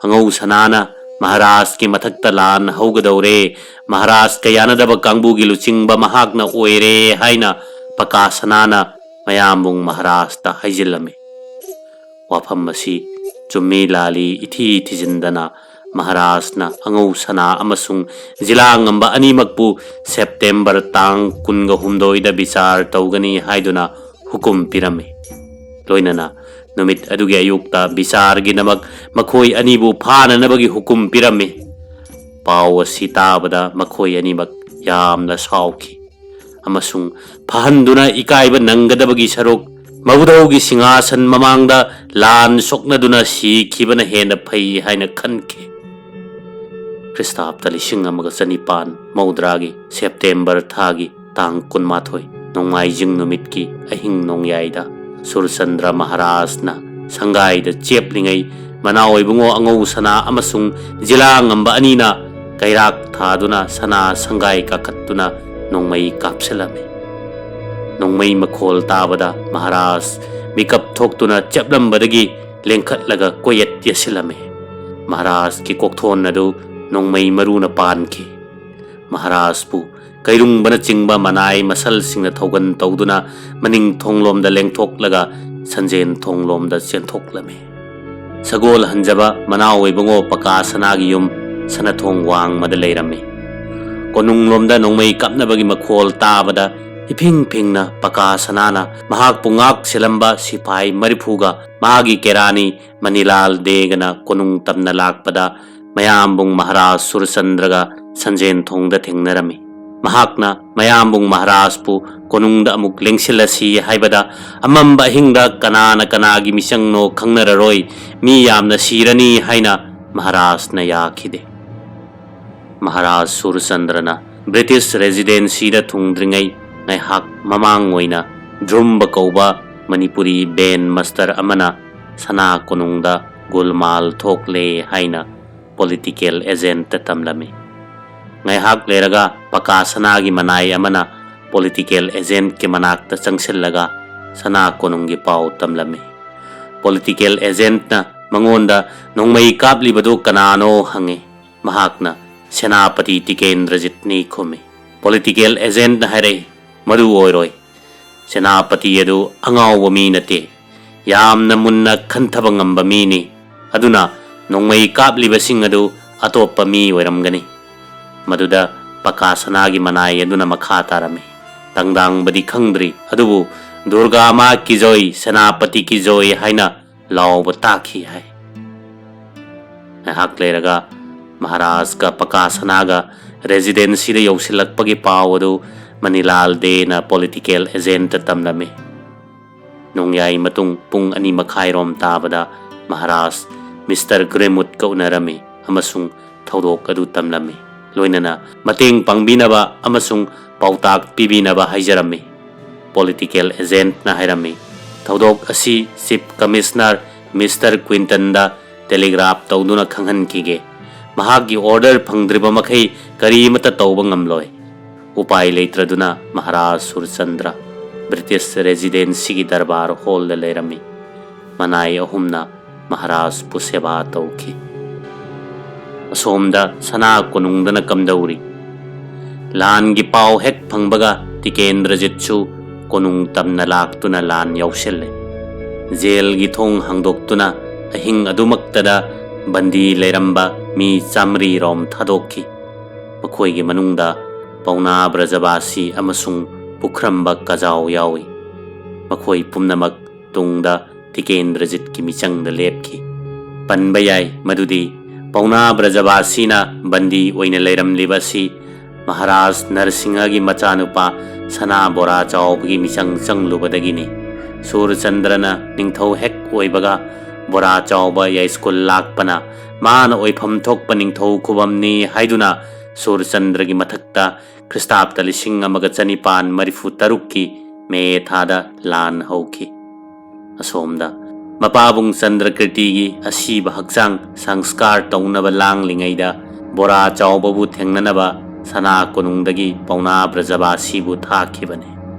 ꯑꯉꯧ ꯁꯅꯥꯅ ꯃꯍꯥꯔꯥꯖꯀꯤ ꯃꯊꯛꯇ ꯂꯥꯟ ꯍꯧꯒꯗꯧꯔꯦ, ꯃꯍꯥꯔꯥꯖꯀ ꯌꯥꯅꯗꯕ ꯀꯥꯡꯕꯨꯒꯤ ꯂꯨꯆꯤꯡꯕ ꯃꯍꯥꯛꯅ ꯑꯣꯏꯔꯦ ꯍꯥꯏꯅ ꯄꯀꯥ ꯁꯅꯥꯅ ꯃꯌꯥꯝꯕꯨꯡ ꯃꯍꯥꯔꯥꯖꯇ ꯍꯥꯏꯖꯤꯜꯂꯝꯃꯤ꯫ ꯋꯥꯐꯝ ꯑꯁꯤ ꯆꯨꯝꯃꯤ ꯂꯥꯜꯂꯤ ꯏꯊꯤ ꯊꯤꯖꯤꯟꯗꯅ ꯃꯍꯥꯔꯥꯖꯅ ꯑꯉꯧ ꯁꯅꯥ ꯑꯃꯁꯨꯡ ꯖꯤꯂꯥ ꯉꯝꯕ ꯑꯅꯤꯃꯛꯄꯨ ꯁꯦꯞꯇꯦꯝꯕꯔ ꯇꯥꯡ ꯀꯨꯟꯒ ꯍꯨꯝꯗꯣꯏꯗ ꯕꯤꯆꯥꯔ ꯇꯧꯒꯅꯤ ꯍꯥꯏꯗꯨꯅ ꯍꯨꯀꯨꯝ ꯄꯤꯔꯝꯃꯤ꯫ ꯂꯣꯏꯅꯅ ꯅꯨꯃꯤꯠ ꯑꯗꯨꯒꯤ ꯑꯌꯨꯛꯇ ꯕꯤꯆꯥꯔꯒꯤꯗꯃꯛ ꯃꯈꯣꯏ ꯑꯅꯤꯕꯨ ꯐꯥꯅꯅꯕꯒꯤ ꯍꯨꯀꯨꯝ ꯄꯤꯔꯝꯃꯤ꯫ ꯄꯥꯎ ꯑꯁꯤ ꯇꯥꯕꯗ ꯃꯈꯣꯏ ꯑꯅꯤꯃꯛ ꯌꯥꯝꯅ ꯁꯥꯎꯈꯤ ꯑꯃꯁꯨꯡ ꯐꯍꯟꯗꯨꯅ ꯏꯀꯥꯏꯕ ꯅꯪꯒꯗꯕꯒꯤ ꯁꯔꯨꯛ ꯃꯕꯨꯙꯧꯒꯤ ꯁꯤꯡꯍꯥꯁꯟ ꯃꯃꯥꯡꯗ ꯂꯥꯟ ꯁꯣꯛꯅꯗꯨꯅ ꯁꯤꯈꯤꯕꯅ ꯍꯦꯟꯅ ꯐꯩ ꯍꯥꯏꯅ ꯈꯟꯈꯤ꯫ ꯈ꯭ꯔꯤꯁꯇꯥꯕꯇ ꯂꯤꯁꯤꯡ ꯑꯃꯒ ꯆꯅꯤꯄꯥꯟ ꯃꯧꯗ꯭ꯔꯥꯒꯤ ꯁꯦꯞꯇꯦꯝꯕꯔ ꯊꯥꯒꯤ ꯇꯥꯡ ꯀꯨꯟꯃꯥꯊꯣꯏ, ꯅꯣꯡꯃꯥꯏꯖꯤꯡ ꯅꯨꯃꯤꯠꯀꯤ ꯑꯍꯤꯡ ꯅꯣꯡꯌꯥꯏꯗ ꯁꯨꯔꯆꯟꯗ꯭ꯔ ꯃꯍꯥꯔꯥꯖꯅ ꯁꯪꯒꯥꯏꯗ ꯆꯦꯞꯂꯤꯉꯩ ꯃꯅꯥꯎ ꯏꯕꯨꯡꯉꯣ ꯑꯉꯧ ꯁꯅꯥ ꯑꯃꯁꯨꯡ ꯖꯤꯂꯥ ꯉꯝꯕ ꯑꯅꯤꯅ ꯀꯩꯔꯥꯛ ꯊꯥꯗꯨꯅ ꯁꯅꯥ ꯁꯪꯒꯥꯏ ꯀꯥꯈꯠꯇꯨꯅ ꯅꯣꯡꯃꯩ ꯀꯥꯞꯁꯤꯜꯂꯝꯃꯤ꯫ ꯅꯣꯡꯃꯩ ꯃꯈꯣꯜ ꯇꯥꯕꯗ ꯃꯍꯥꯔꯥꯖ ꯃꯤꯀꯞ ꯊꯣꯛꯇꯨꯅ ꯆꯦꯞꯂꯝꯕꯗꯒꯤ ꯂꯦꯡꯈꯠꯂꯒ ꯀꯣꯌꯦꯠ ꯌꯦꯠꯁꯤꯜꯂꯝꯃꯤ꯫ ꯃꯍꯥꯔꯥꯖꯀꯤ ꯀꯣꯛꯊꯣꯟ ꯑꯗꯨ ꯅꯣꯡꯃꯩ ꯃꯔꯨꯅ ꯄꯥꯟꯈꯤ꯫ ꯃꯍꯥꯔꯥꯖꯄꯨ ꯀꯩꯔꯨꯡꯕꯅꯆꯤꯡꯕ ꯃꯅꯥꯏ ꯃꯁꯜꯁꯤꯡꯅ ꯊꯧꯒꯟ ꯇꯧꯗꯨꯅ ꯃꯅꯤꯡ ꯊꯣꯡꯂꯣꯝꯗ ꯂꯦꯡꯊꯣꯛꯂꯒ ꯁꯟꯖꯦꯟ ꯊꯣꯡꯂꯣꯝꯗ ꯆꯦꯟꯊꯣꯛꯂꯝꯃꯤ꯫ ꯁꯒꯣꯜ ꯍꯟꯖꯕ ꯃꯅꯥꯎ ꯏꯕꯨꯡꯉꯣ ꯄꯀꯥ ꯁꯅꯥꯒꯤ ꯌꯨꯝ ꯁꯅꯥꯊꯣꯡ ꯋꯥꯡꯃꯗ ꯂꯩꯔꯝꯃꯤ꯫ ꯀꯣꯅꯨꯡꯂꯣꯝꯗ ꯅꯣꯡꯃꯩ ꯀꯥꯞꯅꯕꯒꯤ ꯃꯈꯣꯜ ꯇꯥꯕꯗ ꯏꯐꯤꯡ ꯐꯤꯡꯅ ꯄꯀꯥ ꯁꯅꯥꯅ ꯃꯍꯥꯛꯄꯨ ꯉꯥꯛ ꯁꯦꯜꯂꯝꯕ ꯁꯤꯐꯥꯏ ꯃꯔꯤꯐꯨꯒ ꯃꯥꯒꯤ ꯀꯦꯔꯥꯅꯤ ꯃꯅꯤꯂꯥꯜ ꯗꯦꯒꯅ ꯀꯣꯅꯨꯡ ꯇꯝꯅ ꯂꯥꯛꯄꯗ ꯃꯌꯥꯝꯕꯨꯡ ꯃꯍꯥꯔꯥꯖ ꯁꯨꯔꯆꯟꯗ꯭ꯔꯒ ꯁꯟꯖꯦꯟ ꯊꯣꯡꯗ ꯊꯦꯡꯅꯔꯝꯃꯤ꯫ ꯃꯍꯥꯛꯅ ꯃꯌꯥꯝꯕꯨꯡ ꯃꯍꯥꯔꯥꯖꯄꯨ ꯀꯣꯅꯨꯡꯗ ꯑꯃꯨꯛ ꯂꯦꯡꯁꯤꯜꯂꯁꯤ ꯍꯥꯏꯕꯗ, "ꯑꯃꯝꯕ ꯑꯍꯤꯡꯗ ꯀꯅꯥꯅ ꯀꯅꯥꯒꯤ ꯃꯤꯆꯪꯅꯣ ꯈꯪꯅꯔꯔꯣꯏ, ꯃꯤ ꯌꯥꯝꯅ ꯁꯤꯔꯅꯤ" ꯍꯥꯏꯅ ꯃꯍꯥꯔꯥꯖꯅ ꯌꯥꯈꯤꯗꯦ꯫ ꯃꯍꯥꯔꯥꯖ ꯁꯨꯔꯆꯟꯗ꯭ꯔꯅ ꯕ꯭ꯔꯤꯇꯤꯁ ꯔꯦꯖꯤꯗꯦꯟꯁꯤꯗ ꯊꯨꯡꯗ꯭ꯔꯤꯉꯩ ꯉꯥꯏꯍꯥꯛ ꯃꯃꯥꯡ ꯑꯣꯏꯅ ꯙ꯭ꯔꯨꯝꯕ ꯀꯧꯕ ꯃꯅꯤꯄꯨꯔꯤ ꯕꯦꯟ ꯃꯥꯁꯇꯔ ꯑꯃꯅ ꯁꯅꯥ ꯀꯣꯅꯨꯡꯗ ꯒꯣꯜꯃꯥꯜ ꯊꯣꯛꯂꯦ ꯍꯥꯏꯅ ꯄꯣꯂꯤꯇꯤꯀꯦꯜ ꯑꯦꯖꯦꯟꯠꯇ ꯇꯝꯂꯝꯃꯤ꯫ ꯉꯥꯏꯍꯥꯛ ꯂꯩꯔꯒ ꯄꯀꯥ ꯁꯅꯥꯒꯤ ꯃꯅꯥꯏ ꯑꯃꯅ ꯄꯣꯂꯤꯇꯤꯀꯦꯜ ꯑꯦꯖꯦꯟꯠꯀꯤ ꯃꯅꯥꯛꯇ ꯆꯪꯁꯤꯜꯂꯒ ꯁꯅꯥ ꯀꯣꯅꯨꯡꯒꯤ ꯄꯥꯎ ꯇꯝꯂꯝꯃꯤ꯫ ꯄꯣꯂꯤꯇꯤꯀꯦꯜ ꯑꯦꯖꯦꯟꯠꯅ ꯃꯉꯣꯟꯗ "ꯅꯣꯡꯃꯩ ꯀꯥꯞꯂꯤꯕꯗꯨ ꯀꯅꯥꯅꯣ?" ꯍꯪꯉꯤ꯫ ꯃꯍꯥꯛꯅ "ꯁꯦꯅꯥꯄꯇꯤ ꯇꯤꯀꯦꯟꯗ꯭ꯔꯖꯤꯠꯅꯤ" ꯈꯨꯝꯃꯤ꯫ ꯄꯣꯂꯤꯇꯤꯀꯦꯜ ꯑꯦꯖꯦꯟꯠꯅ ꯍꯥꯏꯔꯛꯏ, "ꯃꯗꯨ ꯑꯣꯏꯔꯣꯏ꯫ ꯁꯦꯅꯥꯄꯇꯤ ꯑꯗꯨ ꯑꯉꯥꯎꯕ ꯃꯤ ꯅꯠꯇꯦ꯫ ꯌꯥꯝꯅ ꯃꯨꯟꯅ ꯈꯟꯊꯕ ꯉꯝꯕ ꯃꯤꯅꯤ꯫ ꯑꯗꯨꯅ ꯅꯣꯡꯃꯩ ꯀꯥꯞꯂꯤꯕꯁꯤꯡ ꯑꯗꯨ ꯑꯇꯣꯞꯄ ꯃꯤ ꯑꯣꯏꯔꯝꯒꯅꯤ꯫" ꯃꯗꯨꯗ ꯄꯀꯥ ꯁꯅꯥꯒꯤ ꯃꯅꯥꯏ ꯑꯗꯨꯅ ꯃꯈꯥ ꯇꯥꯔꯝꯃꯤ, "ꯇꯪꯗꯥꯡꯕꯗꯤ ꯈꯪꯗ꯭ꯔꯤ, ꯑꯗꯨꯕꯨ 'ꯗꯨꯔꯒꯥ ꯃꯥ ꯀꯤ ꯖꯣꯏ, ꯁꯦꯅꯥꯄꯇꯤ ꯀꯤ ꯖꯣꯏ' ꯍꯥꯏꯅ ꯂꯥꯎꯕ ꯇꯥꯈꯤ" ꯍꯥꯏ꯫ ꯉꯥꯏꯍꯥꯛ ꯂꯩꯔꯒ ꯃꯍꯥꯔꯥꯖꯀ ꯄꯀꯥ ꯁꯅꯥꯒ ꯔꯦꯖꯤꯗꯦꯟꯁꯤꯗ ꯌꯧꯁꯤꯜꯂꯛꯄꯒꯤ ꯄꯥꯎ ꯑꯗꯨ ꯃꯅꯤꯂꯥꯜ ꯗꯦꯅ ꯄꯣꯂꯤꯇꯤꯀꯦꯜ ꯑꯦꯖꯦꯟꯠꯇ ꯇꯝꯂꯝꯃꯤ꯫ ꯅꯣꯡꯌꯥꯏ ꯃꯇꯨꯡ ꯄꯨꯡ ꯑꯅꯤ ꯃꯈꯥꯏꯔꯣꯝ ꯇꯥꯕꯗ ꯃꯍꯥꯔꯥꯖ ꯃꯤꯁꯇꯔ ꯒ꯭ꯔꯦꯃꯨꯠꯀ ꯎꯅꯔꯝꯃꯤ ꯑꯃꯁꯨꯡ ꯊꯧꯗꯣꯛ ꯑꯗꯨ ꯇꯝꯂꯝꯃꯤ꯫ ꯂꯣꯏꯅꯅ ꯃꯇꯦꯡ ꯄꯥꯡꯕꯤꯅꯕ ꯑꯃꯁꯨꯡ ꯄꯥꯎꯇꯥꯛ ꯄꯤꯕꯤꯅꯕ ꯍꯥꯏꯖꯔꯝꯃꯤ꯫ ꯄꯣꯂꯤꯇꯤꯀꯦꯜ ꯑꯦꯖꯦꯟꯠꯅ ꯍꯥꯏꯔꯝꯃꯤ, "ꯊꯧꯗꯣꯛ ꯑꯁꯤ ꯆꯤꯐ ꯀꯃꯤꯁꯅꯔ ꯃꯤꯁꯇꯔ ꯀ꯭ꯋꯤꯟꯇꯟꯗ ꯇꯦꯂꯤꯒ꯭ꯔꯥꯐ ꯇꯧꯗꯨꯅ ꯈꯪꯍꯟꯈꯤꯒꯦ꯫ ꯃꯍꯥꯛꯀꯤ ꯑꯣꯔꯗꯔ ꯐꯪꯗ꯭ꯔꯤꯕ ꯃꯈꯩ ꯀꯔꯤꯃꯠꯇ ꯇꯧꯕ ꯉꯝꯂꯣꯏ꯫ ꯎꯄꯥꯏ ꯂꯩꯇ꯭ꯔꯗꯨꯅ ꯃꯍꯥꯔꯥꯖ ꯁꯨꯔꯆꯟꯗ꯭ꯔ ꯕ꯭ꯔꯤꯇꯤꯁ ꯔꯦꯖꯤꯗꯦꯟꯁꯤꯒꯤ ꯗꯔꯕꯥꯔ ꯍꯣꯜꯗ ꯂꯩꯔꯝꯃꯤ꯫ ꯃꯅꯥꯏ ꯑꯍꯨꯝꯅ ꯃꯍꯥꯔꯥꯖꯄꯨ ꯁꯦꯕꯥ ꯇꯧꯈꯤ꯫ ꯑꯁꯣꯝꯗ ꯁꯅꯥ ꯀꯣꯅꯨꯡꯗꯅ ꯀꯝꯗꯧꯔꯤ? ꯂꯥꯟꯒꯤ ꯄꯥꯎ ꯍꯦꯛ ꯐꯪꯕꯒ ꯇꯤꯀꯦꯟꯗ꯭ꯔꯖꯤꯠꯁꯨ ꯀꯣꯅꯨꯡ ꯇꯝꯅ ꯂꯥꯛꯇꯨꯅ ꯂꯥꯟ ꯌꯥꯎꯁꯤꯜꯂꯦ꯫ ꯖꯦꯜꯒꯤ ꯊꯣꯡ ꯍꯥꯡꯗꯣꯛꯇꯨꯅ ꯑꯍꯤꯡ ꯑꯗꯨꯃꯛꯇꯗ ꯕꯟꯗꯤ ꯂꯩꯔꯝꯕ ꯃꯤ ꯆꯥꯃꯔꯤ ꯔꯣꯝ ꯊꯥꯗꯣꯛꯈꯤ꯫ ꯃꯈꯣꯏꯒꯤ ꯃꯅꯨꯡꯗ ꯄꯥꯎꯅꯥ ꯕ꯭ꯔꯖꯕꯥꯁꯤ ꯑꯃꯁꯨꯡ ꯄꯨꯈ꯭ꯔꯝꯕ ꯀꯖꯥꯎ ꯌꯥꯎꯏ꯫ ꯃꯈꯣꯏ ꯄꯨꯝꯅꯃꯛ ꯇꯨꯡꯗ ꯇꯤꯀꯦꯟꯗ꯭ꯔꯖꯤꯠꯀꯤ ꯃꯤꯆꯪꯗ ꯂꯦꯞꯈꯤ꯫ ꯄꯟꯕ ꯌꯥꯏ ꯃꯗꯨꯗꯤ ꯄꯥꯎꯅꯥ ꯕ꯭ꯔꯖꯕꯥꯁꯤꯅ ꯕꯟꯗꯤ ꯑꯣꯏꯅ ꯂꯩꯔꯝꯂꯤꯕ ꯑꯁꯤ ꯃꯍꯥꯔꯥꯖ ꯅꯔꯁꯤꯡꯍꯒꯤ ꯃꯆꯥꯅꯨꯄꯥ ꯁꯅꯥ ꯕꯣꯔꯥ ꯆꯥꯎꯕꯒꯤ ꯃꯤꯆꯪ ꯆꯪꯂꯨꯕꯗꯒꯤꯅꯤ꯫ ꯁꯨꯔꯆꯟꯗ꯭ꯔꯅ ꯅꯤꯡꯊꯧ ꯍꯦꯛ ꯑꯣꯏꯕꯒ ꯕꯣꯔꯥ ꯆꯥꯎꯕ ꯌꯥꯏꯁ꯭ꯀꯨꯜ ꯂꯥꯛꯄꯅ ꯃꯥꯅ ꯑꯣꯏꯐꯝ ꯊꯣꯛꯄ ꯅꯤꯡꯊꯧ ꯈꯨꯕꯝꯅꯤ ꯍꯥꯏꯗꯨꯅ ꯁꯨꯔꯆꯟꯗ꯭ꯔꯒꯤ ꯃꯊꯛꯇ ꯈ꯭ꯔꯤꯁꯇꯥꯕꯇ ꯂꯤꯁꯤꯡ ꯑꯃꯒ ꯆꯅꯤꯄꯥꯟ ꯃꯔꯤꯐꯨ ꯇꯔꯨꯛꯀꯤ ꯃꯦ ꯊꯥꯗ ꯂꯥꯟ ꯍꯧꯈꯤ꯫ ꯑꯁꯣꯝꯗ ꯃꯄꯥꯕꯨꯡ ꯆꯟꯗ꯭ꯔꯀꯤꯔꯇꯤꯒꯤ ꯑꯁꯤꯕ ꯍꯛꯆꯥꯡ ꯁꯪꯁꯀꯥꯔ ꯇꯧꯅꯕ ꯂꯥꯡꯂꯤꯉꯩꯗ ꯕꯣꯔꯥ ꯆꯥꯎꯕꯕꯨ ꯊꯦꯡꯅꯅꯕ ꯁꯅꯥ ꯀꯣꯅꯨꯡꯗꯒꯤ ꯄꯥꯎꯅꯥ ꯕ꯭ꯔꯖꯕꯥꯁꯤꯕꯨ ꯊꯥꯈꯤꯕꯅꯤ꯫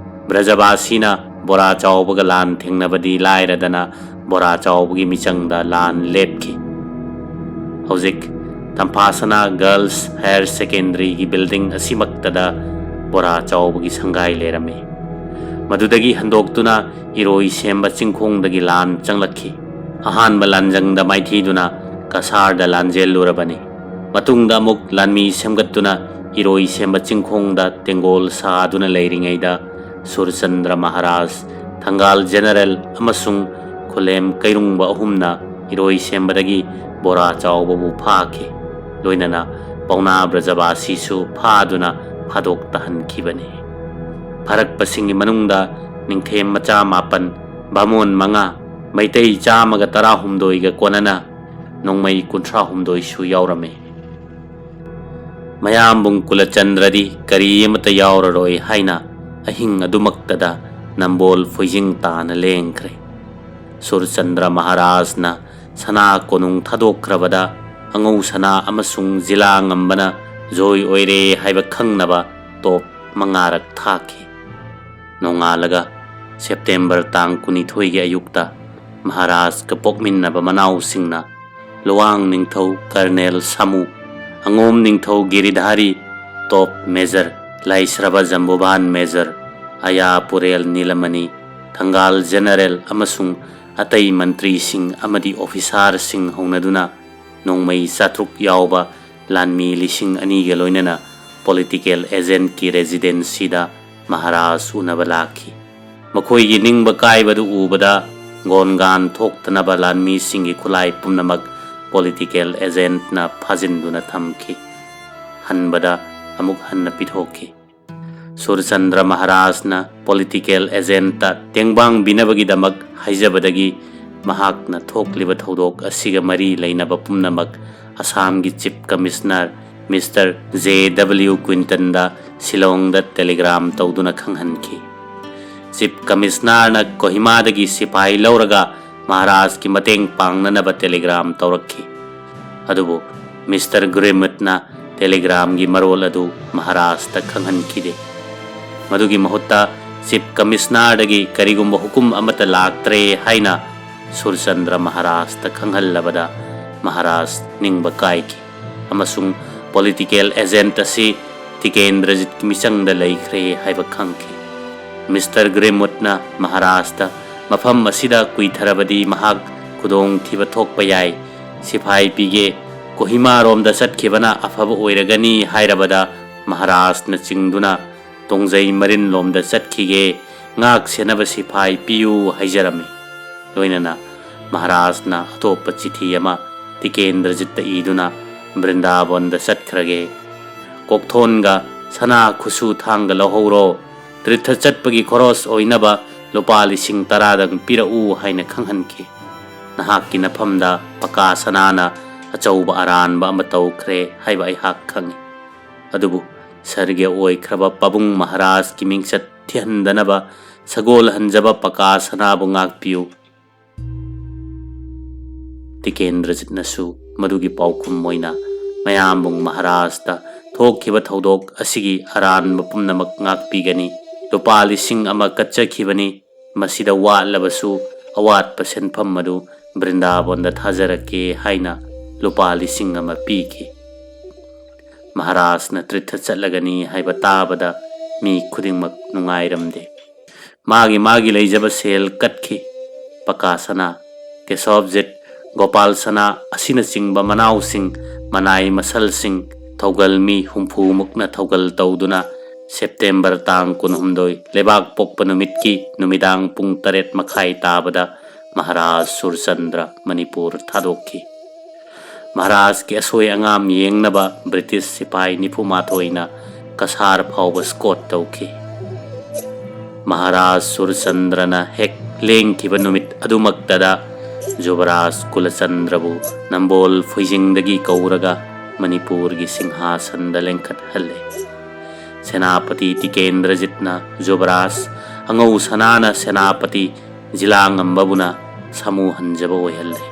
ꯕ꯭ꯔꯖꯕꯥꯁꯤꯅ ꯕꯣꯔꯥ ꯆꯥꯎꯕꯒ ꯂꯥꯟ ꯊꯦꯡꯅꯕꯗꯤ ꯂꯥꯏꯔꯗꯅ ꯕꯣꯔꯥ ꯆꯥꯎꯕꯒꯤ ꯃꯤꯆꯪꯗ ꯂꯥꯟ ꯂꯦꯞꯈꯤ꯫ ꯍꯧꯖꯤꯛ ꯇꯝꯐꯥꯁꯅꯥ ꯒꯔꯜꯁ ꯍꯥꯌꯔ ꯁꯦꯀꯦꯟꯗꯔꯤꯒꯤ ꯕꯤꯜꯗꯤꯡ ꯑꯁꯤꯃꯛꯇꯗ ꯕꯣꯔꯥ ꯆꯥꯎꯕꯒꯤ ꯁꯪꯒꯥꯏ ꯂꯩꯔꯝꯃꯤ꯫ ꯃꯗꯨꯗꯒꯤ ꯍꯟꯗꯣꯛꯇꯨꯅ ꯏꯔꯣꯏ ꯁꯦꯝꯕ ꯆꯤꯡꯈꯣꯡꯗꯒꯤ ꯂꯥꯟ ꯆꯪꯂꯛꯈꯤ꯫ ꯑꯍꯥꯟꯕ ꯂꯥꯟꯖꯪꯗ ꯃꯥꯏꯊꯤꯗꯨꯅ ꯀꯁꯥꯔꯗ ꯂꯥꯟꯖꯦꯜꯂꯨꯔꯕꯅꯤ꯫ ꯃꯇꯨꯡꯗ ꯑꯃꯨꯛ ꯂꯥꯟꯃꯤ ꯁꯦꯝꯒꯠꯇꯨꯅ ꯏꯔꯣꯏ ꯁꯦꯝꯕ ꯆꯤꯡꯈꯣꯡꯗ ꯇꯦꯡꯒꯣꯜ ꯁꯥꯗꯨꯅ ꯂꯩꯔꯤꯉꯩꯗ ꯁꯨꯔꯆꯟꯗ꯭ꯔ ꯃꯍꯥꯔꯥꯖ, ꯊꯪꯒꯥꯜ ꯖꯦꯅꯔꯦꯜ ꯑꯃꯁꯨꯡ ꯈꯨꯂꯦꯝ ꯀꯩꯔꯨꯡꯕ ꯑꯍꯨꯝꯅ ꯏꯔꯣꯏ ꯁꯦꯝꯕꯗꯒꯤ ꯕꯣꯔꯥ ꯆꯥꯎꯕꯕꯨ ꯐꯥꯈꯤ꯫ ꯂꯣꯏꯅꯅ ꯄꯥꯎꯅꯥ ꯕ꯭ꯔꯖꯕꯥꯁꯤꯁꯨ ꯐꯥꯗꯨꯅ ꯐꯥꯗꯣꯛ ꯇꯥꯍꯟꯈꯤꯕꯅꯤ꯫ ꯐꯥꯔꯛꯄꯁꯤꯡꯒꯤ ꯃꯅꯨꯡꯗ ꯅꯤꯡꯊꯦꯝ ꯃꯆꯥ ꯃꯥꯄꯟ, ꯕꯥꯃꯣꯟ ꯃꯉꯥ, ꯃꯩꯇꯩ ꯆꯥꯝꯃꯒ ꯇꯔꯥꯍꯨꯝꯗꯣꯏꯒ ꯀꯣꯟꯅꯅ ꯅꯣꯡꯃꯩ ꯀꯨꯟꯊ꯭ꯔꯥꯍꯨꯝꯗꯣꯏꯁꯨ ꯌꯥꯎꯔꯝꯃꯤ꯫ ꯃꯌꯥꯝꯕꯨꯡ ꯀꯨꯂꯆꯟꯗ꯭ꯔꯗꯤ ꯀꯔꯤ ꯑꯃꯠꯇ ꯌꯥꯎꯔꯔꯣꯏ ꯍꯥꯏꯅ ꯑꯍꯤꯡ ꯑꯗꯨꯃꯛꯇꯗ ꯅꯝꯕꯣꯜ ꯐꯣꯏꯖꯤꯡ ꯇꯥꯅ ꯂꯦꯡꯈ꯭ꯔꯦ꯫ ꯁꯨꯔꯆꯟꯗ꯭ꯔ ꯃꯍꯥꯔꯥꯖꯅ ꯁꯅꯥ ꯀꯣꯅꯨꯡ ꯊꯥꯗꯣꯛꯈ꯭ꯔꯕꯗ ꯑꯉꯧ ꯁꯅꯥ ꯑꯃꯁꯨꯡ ꯖꯤꯂꯥ ꯉꯝꯕꯅ ꯖꯣꯏ ꯑꯣꯏꯔꯦ ꯍꯥꯏꯕ ꯈꯪꯅꯕ ꯇꯣꯞ ꯃꯉꯥꯔꯛ ꯊꯥꯈꯤ꯫ ꯅꯣꯡꯉꯥꯜꯂꯒ ꯁꯦꯞꯇꯦꯝꯕꯔ ꯇꯥꯡ ꯀꯨꯟꯅꯤꯊꯣꯏꯒꯤ ꯑꯌꯨꯛꯇ ꯃꯍꯥꯔꯥꯖꯀ ꯄꯣꯛꯃꯤꯟꯅꯕ ꯃꯅꯥꯎꯁꯤꯡꯅ ꯂꯨꯋꯥꯡ ꯅꯤꯡꯊꯧ ꯀꯔꯅꯦꯜ ꯁꯥꯃꯨ, ꯑꯉꯣꯝ ꯅꯤꯡꯊꯧ ꯒꯤꯔꯤꯙꯥꯔꯤ, ꯇꯣꯞ ꯃꯦꯖꯔ ꯂꯥꯏꯁ꯭ꯔꯕ ꯖꯝꯕꯨꯚꯥꯟ ꯃꯦꯖꯔ, ꯑꯌꯥ ꯄꯨꯔꯦꯜ ꯅꯤꯂꯃꯅꯤ, ꯊꯪꯒꯥꯜ ꯖꯦꯅꯔꯦꯜ ꯑꯃꯁꯨꯡ ꯑꯇꯩ ꯃꯟꯇ꯭ꯔꯤꯁꯤꯡ ꯑꯃꯗꯤ ꯑꯣꯐꯤꯁꯥꯔꯁꯤꯡ ꯍꯧꯅꯗꯨꯅ ꯅꯣꯡꯃꯩ ꯆꯥꯇ꯭ꯔꯨꯛ ꯌꯥꯎꯕ ꯂꯥꯟꯃꯤ ꯂꯤꯁꯤꯡ ꯑꯅꯤꯒ ꯂꯣꯏꯅꯅ ꯄꯣꯂꯤꯇꯤꯀꯦꯜ ꯑꯦꯖꯦꯟꯠꯀꯤ ꯔꯦꯖꯤꯗꯦꯟꯁꯤꯗ ꯃꯍꯥꯔꯥꯖ ꯎꯅꯕ ꯂꯥꯛꯈꯤ꯫ ꯃꯈꯣꯏꯒꯤ ꯅꯤꯡꯕ ꯀꯥꯏꯕꯗꯨ ꯎꯕꯗ ꯒꯣꯟꯒꯥꯟ ꯊꯣꯛꯇꯅꯕ ꯂꯥꯟꯃꯤꯁꯤꯡꯒꯤ ꯈꯨꯠꯂꯥꯏ ꯄꯨꯝꯅꯃꯛ ꯄꯣꯂꯤꯇꯤꯀꯦꯜ ꯑꯦꯖꯦꯟꯠꯅ ꯐꯥꯖꯤꯟꯗꯨꯅ ꯊꯝꯈꯤ꯫ ꯍꯟꯕꯗ ꯑꯃꯨꯛ ꯍꯟꯅ ꯄꯤꯊꯣꯛꯈꯤ꯫ ꯁꯨꯔꯆꯟꯗ꯭ꯔ ꯃꯍꯥꯔꯥꯖꯅ ꯄꯣꯂꯤꯇꯤꯀꯦꯜ ꯑꯦꯖꯦꯟꯠꯇ ꯇꯦꯡꯕꯥꯡꯕꯤꯅꯕꯒꯤꯗꯃꯛ ꯍꯥꯏꯖꯕꯗꯒꯤ ꯃꯍꯥꯛꯅ ꯊꯣꯛꯂꯤꯕ ꯊꯧꯗꯣꯛ ꯑꯁꯤꯒ ꯃꯔꯤ ꯂꯩꯅꯕ ꯄꯨꯝꯅꯃꯛ ꯑꯁꯥꯝꯒꯤ chief commissioner mister J W ꯀ꯭ꯋꯤꯟꯇꯟꯗ ꯁꯤꯂꯣꯡꯗ ꯇꯦꯂꯤꯒ꯭ꯔꯥꯝ ꯇꯧꯗꯨꯅ ꯈꯪꯍꯟꯈꯤ꯫ ꯆꯤꯐ ꯀꯃꯤꯁꯅꯔꯅ ꯀꯣꯍꯤꯃꯥꯗꯒꯤ ꯁꯤꯐꯥꯏ ꯂꯧꯔꯒ ꯃꯍꯥꯔꯥꯖꯀꯤ ꯃꯇꯦꯡ ꯄꯥꯡꯅꯅꯕ ꯇꯦꯂꯤꯒ꯭ꯔꯥꯝ ꯇꯧꯔꯛꯈꯤ꯫ ꯑꯗꯨꯕꯨ ꯃꯤꯁꯇꯔ ꯒ꯭ꯔꯤꯃꯨꯠꯅ ꯇꯦꯂꯤꯒ꯭ꯔꯥꯝꯒꯤ ꯃꯔꯣꯜ ꯑꯗꯨ ꯃꯍꯥꯔꯥꯖꯇ ꯈꯪꯍꯟꯈꯤꯗꯦ꯫ ꯃꯗꯨꯒꯤ ꯃꯍꯨꯠꯇ ꯆꯤꯐ ꯀꯃꯤꯁꯅꯔꯗꯒꯤ ꯀꯔꯤꯒꯨꯝꯕ ꯍꯨꯀꯨꯝ ꯑꯃꯠꯇ ꯂꯥꯛꯇ꯭ꯔꯦ ꯍꯥꯏꯅ ꯁꯨꯔꯆꯟꯗ꯭ꯔ ꯃꯍꯥꯔꯥꯖꯇ ꯈꯪꯍꯜꯂꯕꯗ ꯃꯍꯥꯔꯥꯖ ꯅꯤꯡꯕ ꯀꯥꯏꯈꯤ ꯑꯃꯁꯨꯡ ꯄꯣꯂꯤꯇꯤꯀꯦꯜ ꯑꯦꯖꯦꯟꯠ ꯑꯁꯤ ꯇꯤꯀꯦꯟꯗ꯭ꯔꯖꯤꯠꯀꯤ ꯃꯤꯆꯪꯗ ꯂꯩꯈ꯭ꯔꯦ ꯍꯥꯏꯕ ꯈꯪꯈꯤ꯫ ꯃꯤꯁꯇꯔ ꯒ꯭ꯔꯤꯃꯨꯠꯅ ꯃꯍꯥꯔꯥꯖꯇ ꯃꯐꯝ ꯑꯁꯤꯗ ꯀꯨꯏꯊꯔꯕꯗꯤ ꯃꯍꯥꯛ ꯈꯨꯗꯣꯡꯊꯤꯕ ꯊꯣꯛꯄ ꯌꯥꯏ, ꯁꯤꯐꯥꯏ ꯄꯤꯒꯦ, ꯀꯣꯍꯤꯃꯥꯔꯣꯝꯗ ꯆꯠꯈꯤꯕꯅ ꯑꯐꯕ ꯑꯣꯏꯔꯒꯅꯤ ꯍꯥꯏꯔꯕꯗ ꯃꯍꯥꯔꯥꯖꯅ ꯆꯤꯡꯗꯨꯅ ꯇꯣꯡꯖꯩ ꯃꯔꯤꯟꯂꯣꯝꯗ ꯆꯠꯈꯤꯒꯦ, ꯉꯥꯛ ꯁꯦꯟꯅꯕ ꯁꯤꯐꯥꯏ ꯄꯤꯌꯨ ꯍꯥꯏꯖꯔꯝꯃꯤ꯫ ꯂꯣꯏꯅꯅ ꯃꯍꯥꯔꯥꯖꯅ ꯑꯇꯣꯞꯄ ꯆꯤꯊꯤ ꯑꯃ ꯇꯤꯀꯦꯟꯗ꯭ꯔꯖꯤꯠꯇ ꯏꯗꯨꯅ ꯕ꯭ꯔꯤꯟꯗꯥꯕꯟꯗ ꯆꯠꯈ꯭ꯔꯒꯦ꯫ ꯀꯣꯛꯊꯣꯟꯒ ꯁꯅꯥ ꯈꯨꯠꯁꯨ ꯊꯥꯡꯒ ꯂꯧꯍꯧꯔꯣ꯫ ꯇꯤꯔꯊ ꯆꯠꯄꯒꯤ ꯈꯣꯔꯣꯁ ꯑꯣꯏꯅꯕ ꯂꯨꯄꯥ ꯂꯤꯁꯤꯡ ꯇꯔꯥꯗꯪ ꯄꯤꯔꯛꯎ ꯍꯥꯏꯅ ꯈꯪꯍꯟꯈꯤ꯫ ꯅꯍꯥꯛꯀꯤ ꯅꯐꯝꯗ ꯄꯀꯥ ꯁꯅꯥꯅ ꯑꯆꯧꯕ ꯑꯔꯥꯟꯕ ꯑꯃ ꯇꯧꯈ꯭ꯔꯦ ꯍꯥꯏꯕ ꯑꯩꯍꯥꯛ ꯈꯪꯏ꯫ ꯑꯗꯨꯕꯨ ꯁꯔꯒ꯭ꯌ ꯑꯣꯏꯈ꯭ꯔꯕ ꯄꯥꯕꯨꯡ ꯃꯍꯥꯔꯥꯖꯀꯤ ꯃꯤꯡꯆꯠ ꯊꯤꯍꯟꯗꯅꯕ ꯁꯒꯣꯜ ꯍꯟꯖꯕ ꯄꯀꯥ ꯁꯅꯥꯕꯨ ꯉꯥꯛꯄꯤꯌꯨ꯫ ꯇꯤꯀꯦꯟꯗ꯭ꯔꯖꯤꯠꯅꯁꯨ ꯃꯗꯨꯒꯤ ꯄꯥꯎꯈꯨꯝ ꯑꯣꯏꯅ ꯃꯌꯥꯝꯕꯨꯡ ꯃꯍꯥꯔꯥꯖꯇ ꯊꯣꯛꯈꯤꯕ ꯊꯧꯗꯣꯛ ꯑꯁꯤꯒꯤ ꯑꯔꯥꯟꯕ ꯄꯨꯝꯅꯃꯛ ꯉꯥꯛꯄꯤꯒꯅꯤ, ꯂꯨꯄꯥ ꯂꯤꯁꯤꯡ ꯑꯃ ꯀꯠꯆꯈꯤꯕꯅꯤ, ꯃꯁꯤꯗ ꯋꯥꯠꯂꯕꯁꯨ ꯑꯋꯥꯠꯄ ꯁꯦꯟꯐꯝ ꯑꯗꯨ ꯕ꯭ꯔꯤꯟꯗꯥꯕꯣꯟꯗ ꯊꯥꯖꯔꯛꯀꯦ ꯍꯥꯏꯅ ꯂꯨꯄꯥ ꯂꯤꯁꯤꯡ ꯑꯃ ꯄꯤꯈꯤ꯫ ꯃꯍꯥꯔꯥꯖꯅ ꯇ꯭ꯔꯤꯠꯊ ꯆꯠꯂꯒꯅꯤ ꯍꯥꯏꯕ ꯇꯥꯕꯗ ꯃꯤ ꯈꯨꯗꯤꯡꯃꯛ ꯅꯨꯡꯉꯥꯏꯔꯝꯗꯦ꯫ ꯃꯥꯒꯤ ꯃꯥꯒꯤ ꯂꯩꯖꯕ ꯁꯦꯜ ꯀꯠꯈꯤ꯫ ꯄꯀꯥ ꯁꯅꯥ, ꯀꯦꯁꯣꯞꯖꯤꯠ, ꯒꯣꯄꯥꯜ ꯁꯅꯥ ꯑꯁꯤꯅꯆꯤꯡꯕ ꯃꯅꯥꯎꯁꯤꯡ, ꯃꯅꯥꯏ ꯃꯁꯜꯁꯤꯡ, ꯊꯧꯒꯜ ꯃꯤ ꯍꯨꯝꯐꯨꯃꯨꯛꯅ ꯊꯧꯒꯜ ꯇꯧꯗꯨꯅ ꯁꯦꯞꯇꯦꯝꯕꯔ ꯇꯥꯡ ꯀꯨꯟꯍꯨꯝꯗꯣꯏ, ꯂꯩꯕꯥꯛ ꯄꯣꯛꯄ ꯅꯨꯃꯤꯠꯀꯤ ꯅꯨꯃꯤꯗꯥꯡ ꯄꯨꯡ ꯇꯔꯦꯠ ꯃꯈꯥꯏ ꯇꯥꯕꯗ ꯃꯍꯥꯔꯥꯖ ꯁꯨꯔꯆꯟꯗ꯭ꯔ ꯃꯅꯤꯄꯨꯔ ꯊꯥꯗꯣꯛꯈꯤ꯫ ꯃꯍꯥꯔꯥꯖꯀꯤ ꯑꯁꯣꯏ ꯑꯉꯥꯝ ꯌꯦꯡꯅꯕ ꯕ꯭ꯔꯤꯇꯤꯁ ꯁꯤꯄꯥꯏ ꯅꯤꯐꯨ ꯃꯥꯊꯣꯏꯅ ꯀꯁꯥꯔ ꯐꯥꯎꯕ ꯁ꯭ꯀꯣꯠ ꯇꯧꯈꯤ꯫ ꯃꯍꯥꯔꯥꯖ ꯁꯨꯔꯆꯟꯗ꯭ꯔꯅ ꯍꯦꯛ ꯂꯦꯡꯈꯤꯕ ꯅꯨꯃꯤꯠ ꯑꯗꯨꯃꯛꯇꯗ ꯖꯨꯕꯔꯥꯖ ꯀꯨꯂꯆꯟꯗ꯭ꯔꯕꯨ ꯅꯝꯕꯣꯜ ꯐꯨꯏꯖꯤꯡꯗꯒꯤ ꯀꯧꯔꯒ ꯃꯅꯤꯄꯨꯔꯒꯤ ꯁꯤꯡꯍꯥꯁꯟꯗ ꯂꯦꯡꯈꯠꯍꯜꯂꯦ꯫ ꯁꯦꯅꯥꯄꯇꯤ ꯇꯤꯀꯦꯟꯗ꯭ꯔꯖꯤꯠꯅ ꯖꯨꯕꯔꯥꯖ ꯑꯉꯧ ꯁꯅꯥꯅ ꯁꯦꯅꯥꯄꯇꯤ ꯖꯤꯂꯥ ꯉꯝꯕꯕꯨꯅ ꯁꯥꯃꯨ ꯍꯟꯖꯕ ꯑꯣꯏꯍꯜꯂꯦ꯫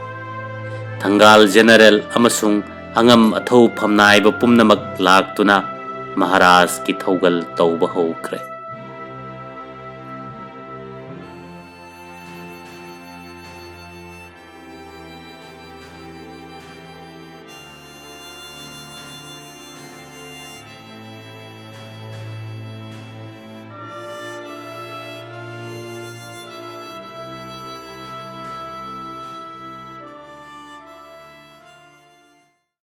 ꯊꯪꯒꯥꯜ ꯖꯦꯅꯔꯦꯜ ꯑꯃꯁꯨꯡ ꯑꯉꯝ ꯑꯊꯧ ꯐꯝꯅꯥꯏꯕ ꯄꯨꯝꯅꯃꯛ ꯂꯥꯛꯇꯨꯅ ꯃꯍꯥꯔꯥꯖꯀꯤ ꯊꯧꯒꯜ ꯇꯧꯕ ꯍꯧꯈ꯭ꯔꯦ꯫